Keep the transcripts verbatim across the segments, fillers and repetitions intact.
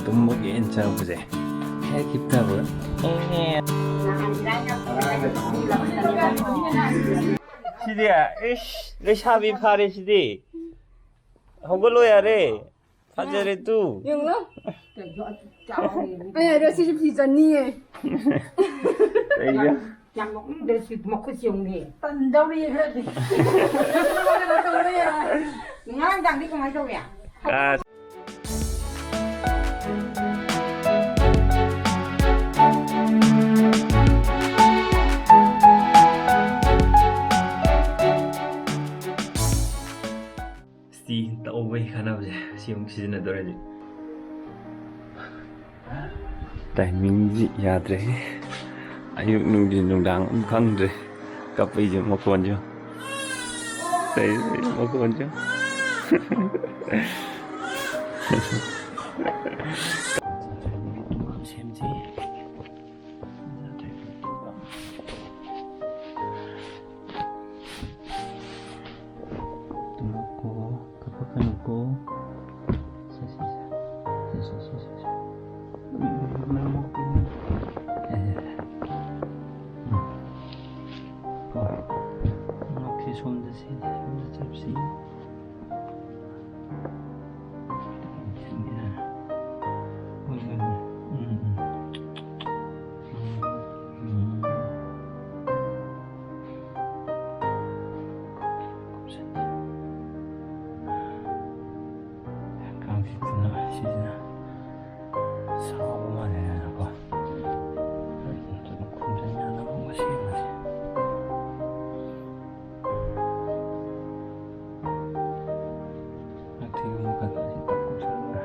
ꯇꯨꯝꯕꯒꯤ ꯑꯩꯅ ꯆꯪꯉꯛꯄꯁꯦ꯫ ꯍꯦꯛ ꯍꯤꯞꯊꯕꯒ꯫ ꯁꯤꯗꯤ, ꯏꯁ, ꯂꯩꯁꯥꯕꯤ ꯐꯥꯔꯦ ꯁꯤꯗꯤ꯫ ꯍꯧꯒꯠꯂꯣ ꯌꯥꯔꯦ꯫ ꯐꯖꯔꯦ ꯇꯨ꯫ ꯌꯦꯡꯉꯨ꯫ ꯑꯩ ꯍꯥꯏꯗ꯭ꯔꯣ ꯁꯤꯁꯨ ꯐꯤ ꯆꯟꯅꯤꯌꯦ꯫ ꯀꯩꯒꯤ? ꯌꯥꯝ ꯅꯣꯛꯅꯤꯡꯗ꯭ꯔꯦ ꯁꯤ ꯃꯈꯨꯠꯁꯤ ꯌꯦꯡꯉꯨꯅꯦ꯫ ꯇꯟꯗꯧꯔꯤ ꯈꯔꯗꯤ꯫ ꯉꯔꯥꯡ ꯅꯨꯡꯗꯥꯡꯗꯤ ꯀꯃꯥꯏꯅ ꯇꯧꯏ? ꯑꯁ꯫ ꯁꯤ ꯇꯧꯕꯩ ꯀꯥꯟꯅꯕꯁꯦ ꯁꯤ ꯑꯃꯨꯛ ꯁꯤꯖꯤꯟꯅꯗꯣꯔꯦ ꯍꯧꯖꯤꯛ꯫ ꯇꯥꯏꯃꯤꯡꯁꯤ ꯌꯥꯗ꯭ꯔꯦ꯫ ꯑꯌꯨꯛ ꯅꯨꯡꯊꯤꯟ ꯅꯨꯡꯗꯥꯡ ꯑꯃ ꯈꯪꯗ꯭ꯔꯦ꯫ ꯀꯞꯄꯩꯁꯦ ꯃꯈꯣꯟꯁꯨ꯫ ꯇꯧꯔꯤꯁꯦ ꯃꯈꯣꯟꯁꯨ꯫ ꯁꯦꯝꯁꯤ꯫ ꯇꯨꯝꯃꯣꯀꯣ, ꯀꯞꯄꯛꯀꯅꯨꯀꯣ꯫ ꯁꯦ, ꯁꯦ, ꯁꯦ꯫ ꯁꯦ, ꯁꯦ, ꯁꯦ, ꯁꯦ, ꯁꯦ꯫ ꯎꯝ, ꯎꯝ, ꯎꯝ, ꯎꯝ꯫ ꯁꯦ, ꯁꯦ, ꯁꯦ꯫ ꯎꯝ꯫ ꯀꯣ꯫ ꯉꯛꯁꯦ ꯁꯣꯝꯗ ꯁꯦ, ꯁꯣꯝꯗ ꯆꯞꯁꯤ꯫ ꯎꯝ, ꯎꯝ, ꯎꯝ꯫ ꯎꯝ, ꯎꯝ꯫ ꯀꯥꯡꯁꯤꯗꯅ ꯁꯤꯁꯤꯅ ꯁꯥꯎꯕ ꯃꯥꯜꯂꯦꯅꯀꯣ꯫ ꯈꯣꯝꯖꯤꯟ ꯌꯥꯅꯕ ꯑꯃ ꯁꯦꯝꯃꯁꯦ꯫ ꯉꯛꯊꯤꯒꯨꯝꯕ ꯀꯩꯀꯥꯁꯤ ꯇꯛ ꯀꯨꯞꯁꯜꯂꯨꯔꯦ꯫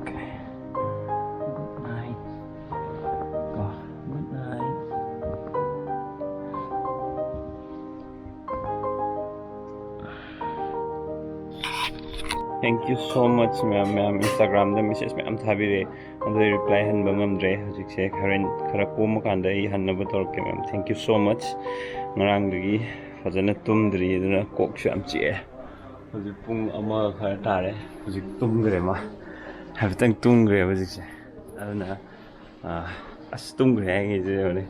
Okay. Good night. ꯀꯣ, good night. Thank you so much ꯃꯌꯥꯝ, ꯃꯌꯥꯝ Instagram-ꯗ message ꯃꯌꯥꯝ ꯊꯥꯕꯤꯔꯛꯑꯦ, ꯑꯗꯨ ꯑꯩ reply ꯍꯟꯕ ꯉꯝꯗ꯭ꯔꯦ꯫ ꯍꯧꯖꯤꯛꯁꯦ ꯍꯣꯔꯦꯟ ꯈꯔ ꯀꯣꯝꯃꯀꯥꯟꯗ ꯑꯩ ꯍꯟꯅꯕ ꯇꯧꯔꯛꯀꯦ ꯃꯌꯥꯝ꯫ Thank you so much꯫ ꯉꯔꯥꯡꯗꯒꯤ ꯐꯖꯅ ꯇꯨꯝꯗ꯭ꯔꯤ, ꯑꯗꯨꯅ ꯀꯣꯛꯁꯨ ꯌꯥꯝ ꯆꯤꯛꯑꯦ꯫ ꯍꯧꯖꯤꯛ ꯄꯨꯡ ꯑꯃ ꯈꯔ ꯇꯥꯔꯦ꯫ ꯍꯧꯖꯤꯛ ꯇꯨꯝꯈ꯭ꯔꯦ ꯃꯥ꯫ ꯍꯥꯏꯐꯦꯠꯇꯪ ꯇꯨꯝꯈ꯭ꯔꯦꯕ ꯍꯧꯖꯤꯛꯁꯦ꯫ ꯑꯗꯨꯅ ꯑꯥ, ꯑꯁ, ꯇꯨꯝꯈ꯭ꯔꯦ ꯍꯥꯏꯉꯩꯁꯦ ꯌꯦꯡꯉꯨꯅꯦ꯫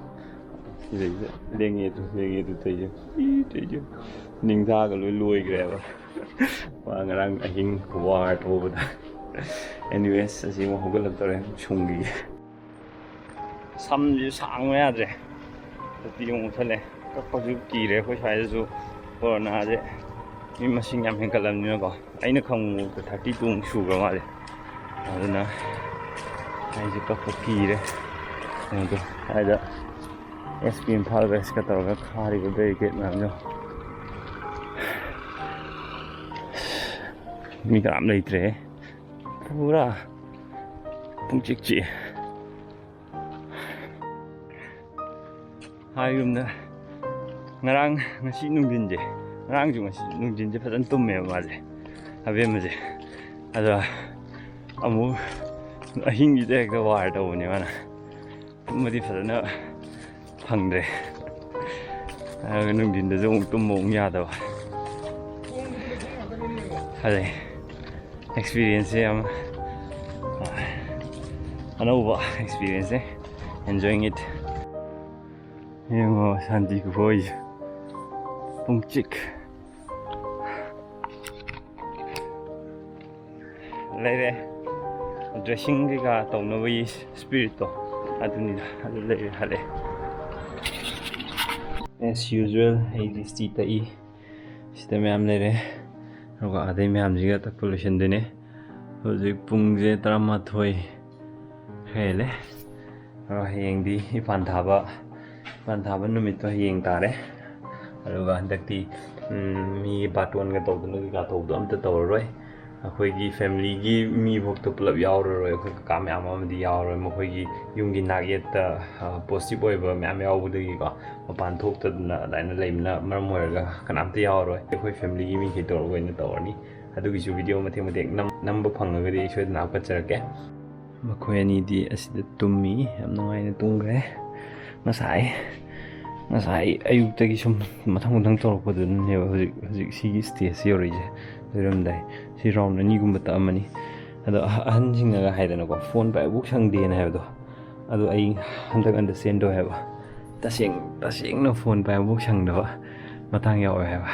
ꯁꯤꯗꯩꯁꯤꯗ ꯂꯦꯡꯉꯦ ꯑꯗꯨ, ꯂꯦꯡꯉꯦ ꯑꯗꯨ ꯇꯧꯏꯁꯦ꯫ ꯏ ꯇꯧꯏꯁꯦ꯫ ꯅꯤꯡꯊꯥꯒ ꯂꯣꯏ ꯂꯣꯏꯈ꯭ꯔꯦꯕ꯫ ꯃꯥ ꯉꯔꯥꯡ ꯑꯍꯤꯡ ꯋꯥꯔ ꯇꯧꯕꯗ꯫ Anyways, ꯑꯁꯤ ꯑꯃꯨꯛ ꯍꯧꯒꯠꯂꯛꯇꯧꯔꯦ, ꯁꯨꯝꯈꯤꯒꯦ꯫ ꯁꯝꯁꯤꯁꯨ ꯁꯥꯡꯕ ꯌꯥꯗ꯭ꯔꯦ꯫ ꯅꯨꯄꯤ ꯑꯃꯨꯛ ꯃꯨꯁꯜꯂꯦ꯫ ꯀꯛꯄꯁꯨ ꯀꯤꯔꯦ꯫ ꯑꯩꯈꯣꯏ ꯁ꯭ꯋꯥꯏꯗꯁꯨ ꯀꯣꯔꯣꯅꯥꯁꯦ ꯃꯤ ꯃꯁꯤꯡ ꯌꯥꯝ ꯍꯦꯟꯒꯠꯂꯕꯅꯤꯅꯀꯣ꯫ ꯑꯩꯅ ꯈꯪꯕꯗ thirty two ꯃꯨꯛ ꯁꯨꯈ꯭ꯔ ꯃꯥꯜꯂꯦ꯫ ꯑꯗꯨꯅ ꯑꯩꯁꯦ ꯀꯛꯄ ꯀꯤꯔꯦ꯫ ꯑꯗꯣ ꯁ꯭ꯋꯥꯏꯗ S P Imphal West ꯀ ꯇꯧꯔꯒ ꯈꯥꯔꯤꯕ barricade ꯃꯌꯥꯝꯗꯣ꯫ ꯃꯤ ꯀꯅꯥꯝ ꯂꯩꯇ꯭ꯔꯦ꯫ ꯄꯨꯔꯥ ꯄꯨꯡꯆꯤꯛ ꯆꯤꯛꯑꯦ꯫ ꯍꯥꯏꯒꯨꯝꯅ ꯉꯔꯥꯡ, ꯉꯁꯤ ꯅꯨꯡꯊꯤꯟꯁꯦ, ꯉꯔꯥꯡꯁꯨ ꯉꯁꯤ ꯅꯨꯡꯊꯤꯟꯁꯦ ꯐꯖꯅ ꯇꯨꯝꯃꯦꯕ ꯃꯥꯁꯦ, ꯑꯕꯦꯝꯃꯁꯦ꯫ ꯑꯗꯣ ꯑꯃꯨꯛ ꯑꯍꯤꯡꯁꯤꯗ ꯍꯦꯛꯇ ꯋꯥꯔ ꯇꯧꯕꯅꯦ ꯃꯥꯅ꯫ ꯇꯨꯝꯕꯗꯤ ꯐꯖꯅ ꯐꯪꯗ꯭ꯔꯦ꯫ ꯑꯗꯨꯒ ꯅꯨꯡꯊꯤꯟꯗꯁꯨ ꯑꯃꯨꯛ ꯇꯨꯝꯕ ꯑꯃꯨꯛ ꯌꯥꯗꯕ꯫ ꯑꯗꯩ experience ꯁꯦ ꯌꯥꯝ ꯑꯅꯧꯕ experience ꯅꯦ꯫ Enjoying it. ꯌꯦꯡꯉꯣ, ꯁꯥꯟꯇꯤ ꯈꯨꯐꯣꯏꯁꯦ꯫ ꯄꯨꯡꯆꯤꯛ꯫ ꯂꯩꯔꯦ꯫ Dressing ꯀꯩꯀꯥ ꯇꯧꯅꯕꯒꯤ spirit ꯇꯣ ꯑꯗꯨꯅꯤꯗ꯫ ꯑꯗꯨ ꯂꯩꯔꯦ, ꯍꯜꯂꯛꯑꯦ꯫ As usual, ꯑꯩ lipstick ꯇꯛꯏ꯫ ꯁꯤꯗ ꯃꯌꯥꯝ ꯂꯩꯔꯦ꯫ ꯑꯗꯨꯒ ꯑꯗꯩ ꯃꯌꯥꯝꯁꯤꯒ ꯇꯛꯄ ꯂꯣꯏꯁꯤꯟꯗꯣꯏꯅꯦ꯫ ꯍꯧꯖꯤꯛ ꯄꯨꯡꯁꯦ ꯇꯔꯥꯃꯥꯊꯣꯏ ꯍꯦꯜꯂꯦ꯫ ꯑꯗꯣ ꯍꯌꯦꯡꯗꯤ ꯏꯄꯥꯟ ꯊꯥꯕ, ꯏꯄꯥꯟ ꯊꯥꯕ ꯅꯨꯃꯤꯠꯇꯣ ꯍꯌꯦꯡ ꯇꯥꯔꯦ꯫ ꯑꯗꯨꯒ ꯍꯟꯗꯛꯇꯤ, ꯎꯝ, ꯃꯤꯒꯤ ꯕꯥꯇꯣꯟꯒ ꯇꯧꯗꯅ ꯀꯩꯀꯥ ꯇꯧꯕꯗꯣ ꯑꯝꯇ ꯇꯧꯔꯔꯣꯏ꯫ ꯑꯩꯈꯣꯏꯒꯤ family ꯒꯤ ꯃꯤ ꯐꯥꯎꯗ ꯄꯨꯂꯞ ꯌꯥꯎꯔꯔꯣꯏ꯫ ꯑꯩꯈꯣꯏ ꯀꯀꯥ ꯃꯌꯥꯝ ꯑꯃꯗꯤ ꯌꯥꯎꯔꯔꯣꯏ꯫ ꯃꯈꯣꯏꯒꯤ ꯌꯨꯝꯒꯤ ꯅꯥꯛ ꯌꯦꯠꯇ, ꯑ, positive ꯑꯣꯏꯕ ꯃꯌꯥꯝ ꯌꯥꯎꯕꯗꯒꯤꯀꯣ, ꯃꯄꯥꯟ ꯊꯣꯛꯇꯗꯅ ꯑꯗꯨꯃꯥꯏꯅ ꯂꯩꯕꯅ ꯃꯔꯝ ꯑꯣꯏꯔꯒ ꯀꯅꯥꯝꯇ ꯌꯥꯎꯔꯔꯣꯏ꯫ ꯑꯩꯈꯣꯏ family ꯒꯤ ꯃꯤꯈꯩ ꯇꯧꯔꯒ ꯑꯣꯏꯅ ꯇꯧꯔꯅꯤ꯫ ꯑꯗꯨꯒꯤꯁꯨ video ꯃꯇꯦꯛ ꯃꯇꯦꯛ ꯅꯝ-, ꯅꯝꯕ ꯐꯪꯉꯒꯗꯤ ꯑꯩ ꯁꯣꯏꯗꯅ ꯍꯥꯞꯀꯠꯆꯔꯛꯀꯦ꯫ ꯃꯈꯣꯏ ꯑꯅꯤꯗꯤ ꯑꯁꯤꯗ ꯇꯨꯝꯃꯤ, ꯌꯥꯝ ꯅꯨꯡꯉꯥꯏꯅ ꯇꯨꯝꯈ꯭ꯔꯦ꯫ ꯉꯁꯥꯏ, ꯉꯁꯥꯏ ꯑꯌꯨꯛꯇꯒꯤ ꯁꯨꯝ ꯃꯊꯪ ꯃꯊꯪ ꯇꯧꯔꯛꯄꯗꯨꯅꯅꯦꯕ ꯍꯧꯖꯤꯛ, ꯍꯧꯖꯤꯛ ꯁꯤꯒꯤ stage ꯁꯦ ꯌꯧꯔꯛꯏꯁꯦ꯫ ꯂꯣꯏꯔꯝꯗꯥꯏ꯫ ꯁꯤ round ꯑꯅꯤꯒꯨꯝꯕ ꯇꯛꯑꯝꯃꯅꯤ꯫ ꯑꯗꯣ ꯑꯍꯟꯁꯤꯡꯅꯒ ꯍꯥꯏꯗꯅꯀꯣ, ꯐꯣꯟ ꯄꯥꯏꯕꯕꯨ ꯁꯪꯗꯦꯅ ꯍꯥꯏꯕꯗꯣ, ꯑꯗꯣ ꯑꯩ ꯍꯟꯗꯛ ꯑꯟꯗꯔꯁꯇꯦꯟ ꯇꯧꯋꯦ ꯍꯥꯏꯕ꯫ ꯇꯁꯦꯡ ꯇꯁꯦꯡꯅ ꯐꯣꯟ ꯄꯥꯏꯕꯕꯨ ꯁꯪꯗꯕ ꯃꯇꯥꯡ ꯌꯥꯎꯋꯦ ꯍꯥꯏꯕ꯫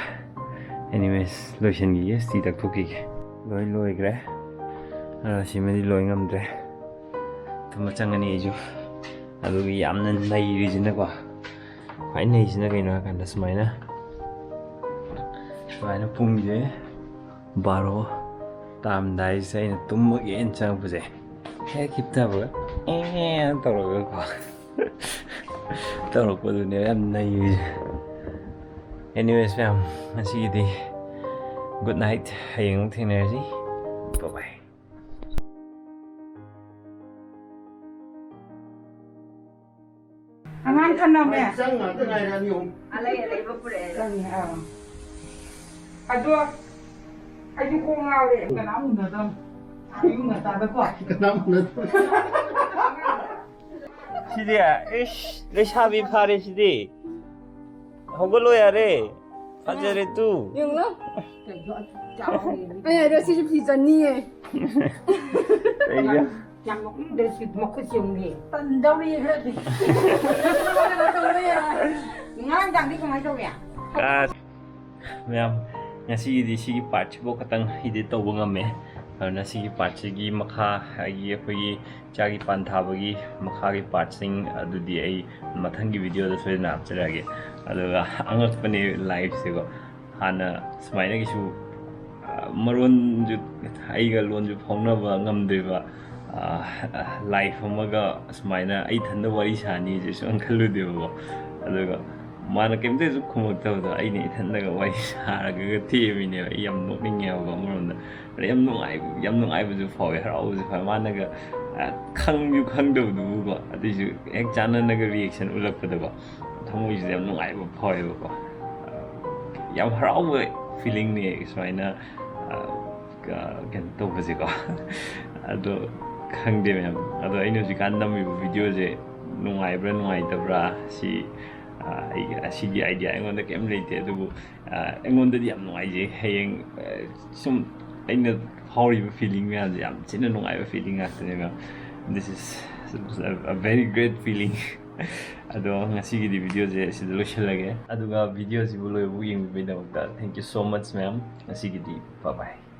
ꯑꯦꯅꯤꯋꯦꯁ, ꯂꯣꯏꯁꯤꯟꯈꯤꯒꯦ, ꯁ꯭ꯇꯤ ꯇꯛꯊꯣꯛꯈꯤꯒꯦ꯫ ꯂꯣꯏ ꯂꯣꯏꯈ꯭ꯔꯦ꯫ ꯑꯗꯣ ꯁꯤꯃꯗꯤ ꯂꯣꯏ ꯉꯝꯗ꯭ꯔꯦ꯫ ꯊꯨꯝꯕ ꯆꯪꯉꯅꯤ ꯑꯩꯁꯨ꯫ ꯑꯗꯨꯒꯤ ꯌꯥꯝꯅ ꯅꯩꯔꯤꯁꯤꯅꯀꯣ, ꯈ꯭ꯋꯥꯏ ꯅꯩꯁꯤꯅ ꯀꯩꯅꯣ ꯍꯥꯏꯀꯥꯟꯗ ꯁꯨꯃꯥꯏꯅ, ꯁꯨꯃꯥꯏꯅ ꯄꯨꯡꯁꯦ ꯕꯥꯔꯣ ꯇꯥꯔꯝꯗꯥꯏꯁꯦ ꯑꯩꯅ ꯇꯨꯝꯃꯒꯦꯅ ꯆꯪꯉꯛꯄꯁꯦ, ꯍꯦꯛ ꯍꯤꯞꯊꯕꯒ ꯑꯦ ꯇꯧꯔꯒꯀꯣ, ꯇꯧꯔꯛꯄꯗꯨꯅꯦ ꯌꯥꯝ ꯅꯩꯔꯤꯁꯦ꯫ ꯑꯦꯅꯤꯋꯦꯁ ꯃꯌꯥꯝ, ꯉꯁꯤꯒꯤꯗꯤ ꯒꯨꯗ ꯅꯥꯏꯠ꯫ ꯍꯌꯦꯡ ꯑꯃꯨꯛ ꯊꯦꯡꯅꯔꯁꯤ꯫ ꯕꯥꯏ ꯕꯥꯏ꯫ ꯑꯉꯥꯡ ꯊꯅꯝꯃꯦ꯫ ꯆꯪ ꯉꯥꯛꯇ ꯉꯥꯏꯔꯦ, ꯑꯅꯤ ꯑꯍꯨꯝ꯫ ꯑꯂꯩ ꯑꯂꯩꯕ ꯄꯨꯔꯛꯑꯦ꯫ ꯆꯪꯉꯦ, ꯑꯥ꯫ ꯑꯗꯣ ꯑꯩꯁꯨ ꯀꯣꯛ ꯉꯥꯎꯔꯦ꯫ ꯀꯅꯥꯝ ꯎꯅꯗꯝ꯫ ꯑꯌꯨꯛ ꯉꯟꯇꯥꯗꯀꯣ꯫ ꯀꯅꯥꯝ ꯎꯅꯗꯝ꯫ ꯁꯤꯗꯤ, ꯏꯁ, ꯂꯩꯁꯥꯕꯤ ꯐꯥꯔꯦ ꯁꯤꯗꯤ꯫ ꯍꯧꯒꯠꯂꯣ ꯌꯥꯔꯦ꯫ ꯐꯖꯔꯦ ꯇꯨ꯫ ꯌꯦꯡꯂꯣ꯫ ꯑꯩ ꯍꯥꯏꯗꯣ ꯁꯤꯁꯨ ꯐꯤ ꯆꯟꯅꯤꯌꯦ꯫ ꯀꯩꯒꯤ? ꯌꯥꯝ ꯅꯣꯛꯅꯤꯡꯗ꯭ꯔꯦ ꯁꯤ ꯃꯈꯨꯠꯁꯤ ꯌꯦꯡꯉꯨꯅꯦ꯫ ꯇꯟꯗꯧꯔꯤ ꯈꯔꯗꯤ꯫ ꯉꯔꯥꯡ ꯅꯨꯡꯗꯥꯡꯗꯤ ꯀꯃꯥꯏꯅ ꯇꯧꯔꯦ? ꯑꯁ, ꯃꯌꯥꯝ, ꯉꯁꯤꯒꯤꯗꯤ ꯁꯤꯒꯤ ꯄꯥꯔꯠꯁꯤꯐꯥꯎ ꯈꯇꯪ ꯏꯗꯤꯠ ꯇꯧꯕ ꯉꯝꯃꯦ꯫ ꯑꯗꯨꯅ ꯁꯤꯒꯤ ꯄꯥꯔꯠꯁꯤꯒꯤ ꯃꯈꯥ, ꯍꯥꯏꯗꯤ ꯑꯩꯈꯣꯏꯒꯤ ꯏꯆꯥꯒꯤ ꯄꯥꯟ ꯊꯥꯕꯒꯤ ꯃꯈꯥꯒꯤ ꯄꯥꯔꯠꯁꯤꯡ ꯑꯗꯨꯗꯤ ꯑꯩ ꯃꯊꯪꯒꯤ ꯚꯤꯗꯤꯑꯣꯗ ꯁꯣꯏꯗꯅ ꯍꯥꯞꯆꯔꯛꯑꯒꯦ꯫ ꯑꯗꯨꯒ ꯑꯉꯛꯄꯅꯦ ꯂꯥꯏꯐꯁꯦꯀꯣ꯫ ꯍꯥꯟꯅ ꯁꯨꯃꯥꯏꯅꯒꯤꯁꯨ, ꯑ, ꯃꯔꯣꯟꯁꯨ, ꯑꯩꯒ ꯂꯣꯟꯁꯨ ꯐꯥꯎꯅꯕ ꯉꯝꯗ꯭ꯔꯤꯕ, ꯑ, ꯂꯥꯏꯐ ꯑꯃꯒ ꯁꯨꯃꯥꯏꯅ ꯑꯩ ꯏꯊꯟꯗ ꯋꯥꯔꯤ ꯁꯥꯅꯤꯁꯦ ꯁꯨꯡꯈꯟ ꯈꯜꯂꯨꯗꯦꯕꯀꯣ꯫ ꯑꯗꯨꯒ ꯃꯥꯅ ꯀꯩꯝꯇꯁꯨ ꯈꯨꯝꯃꯛꯇꯕꯗꯣ ꯑꯩꯅ ꯏꯊꯟꯗꯒ ꯋꯥꯔꯤ ꯁꯥꯔꯒ ꯊꯦꯝꯃꯤꯅꯦꯕ꯫ ꯑꯩ ꯌꯥꯝ ꯅꯣꯛꯅꯤꯡꯉꯦꯕꯀꯣ ꯑꯃꯔꯣꯝꯗ꯫ ꯑꯗꯩ ꯌꯥꯝ ꯅꯨꯡꯉꯥꯏ-, ꯌꯥꯝ ꯅꯨꯡꯉꯥꯏꯕꯁꯨ ꯐꯥꯎꯋꯦ, ꯍꯔꯥꯎꯕꯁꯨ ꯐꯥꯎꯋꯦ꯫ ꯃꯥꯅꯒ, ꯑ, ꯈꯪꯁꯨ ꯈꯪꯗꯕꯗꯨꯕꯨꯀꯣ, ꯑꯗꯨꯏꯁꯨ ꯍꯦꯛ ꯆꯥꯟꯅꯅꯒ ꯔꯤꯌꯦꯛꯁꯟ ꯎꯠꯂꯛꯄꯗꯀꯣ, ꯊꯃꯣꯏꯁꯤꯗ ꯌꯥꯝ ꯅꯨꯡꯉꯥꯏꯕ ꯐꯥꯎꯋꯦꯕꯀꯣ꯫ ꯑ, ꯌꯥꯝ ꯍꯔꯥꯎꯕ ꯐꯤꯂꯤꯡꯅꯦ ꯁꯨꯃꯥꯏꯅ, ꯑ, ꯀ-, ꯀꯩꯅꯣ ꯇꯧꯕꯁꯦꯀꯣ꯫ ꯑꯗꯣ ꯈꯪꯗꯦ ꯃꯌꯥꯝ, ꯑꯗꯣ ꯑꯩꯅ ꯍꯧꯖꯤꯛꯀꯥꯟ ꯅꯝꯃꯤꯕ ꯚꯤꯗꯤꯑꯣꯁꯦ ꯅꯨꯡꯉꯥꯏꯕ꯭ꯔꯥ ꯅꯨꯡꯉꯥꯏꯇꯕ꯭ꯔꯥ ꯁꯤ, ꯑ, ꯑꯩ, ꯑꯁꯤꯒꯤ ꯑꯥꯏꯗꯤꯌꯥ ꯑꯩꯉꯣꯟꯗ ꯀꯩꯝ ꯂꯩꯇꯦ꯫ ꯑꯗꯨꯕꯨ, ꯑ, ꯑꯩꯉꯣꯟꯗꯗꯤ ꯌꯥꯝ ꯅꯨꯡꯉꯥꯏꯖꯩ꯫ ꯍꯌꯦꯡ, ꯑ, ꯁꯨꯝ ꯑꯩꯅ ꯐꯥꯎꯔꯤꯕ feeling ꯃꯌꯥꯝꯁꯦ ꯌꯥꯝ ꯊꯤꯅ ꯅꯨꯡꯉꯥꯏꯕ feeling ꯉꯥꯛꯇꯅꯦ ꯃꯌꯥꯝ. This is a, a very great feeling. ꯑꯗꯣ ꯉꯁꯤꯒꯤꯗꯤ videoꯁꯦ ꯁꯤꯗ ꯂꯣꯏꯁꯤꯜꯂꯒꯦ, ꯑꯗꯨꯒ videoꯁꯤꯕꯨ ꯂꯣꯏꯕꯨ ꯌꯦꯡꯕꯤꯕꯩꯗꯃꯛꯇ thank you so much ꯃꯌꯥꯝ. ꯉꯁꯤꯒꯤꯗꯤ bye bye.